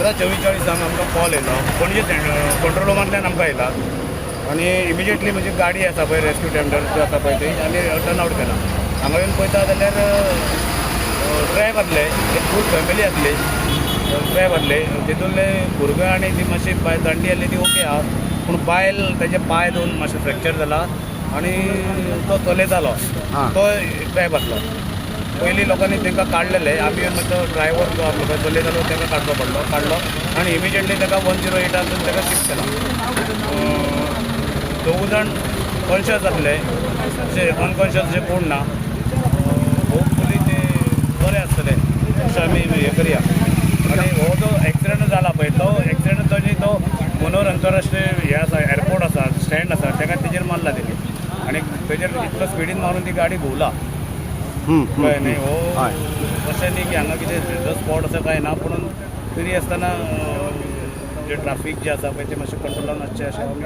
11:44 आमकां कॉल येयलो पणजे कंट्रोल रुमांतल्यान आमकां येयला आनी इमिजिएटली म्हणजे गाडी आसा पळय, रेस्क्यू टेंडर जो आसा पळय, थंय आमी टर्न आवट केला. हांगा येवन पळयता जाल्यार ट्रॅप आसले, एक फूल फॅमिली आसली. ट्रॅप आसले, तितूंतले भुरगे आनी ती मातशी बायल जाणटी आसली, ती ओके आहा, पूण बायल तेजे पांय दोन मातशे फ्रॅक्चर जाला आनी तो चलयतालो तो ट्रॅप आसलो. पयलीं लोकांनी तांकां काडलेले. आमी मागीर तो ड्रायव्हर जो आसलो पळय, चलयतालो, ताका काडचो पडलो. काडलो आनी इमिजिएटली ताका 108 आंतून ताका शिफ्ट केला. दोगू जाण कॉन्शियस जातले, अशे अनकॉन्शियस अशें कोण ना. होपफुली ते बरे आसतले अशें आमी हें करया. आनी हो जो एक्सिडंट जाला पळय, तो एक्सिडंट तो न्ही, तो मनोहर अंतरराष्ट्रीय हे आसा, एअरपोर्ट आसा, स्टँड आसा, ताका तेजेर मारला तेणी आनी तेजेर इतलो स्पिडीन मारून ती गाडी घुंवला. कळ्ळें न्ही? हो, अशें न्ही की हांगा कितें स्पॉट असो कांय ना, पूण तरी आसतना जे ट्राफीक जे आसा पळय, ते मातशें कंट्रोलान आसचें अशें आमी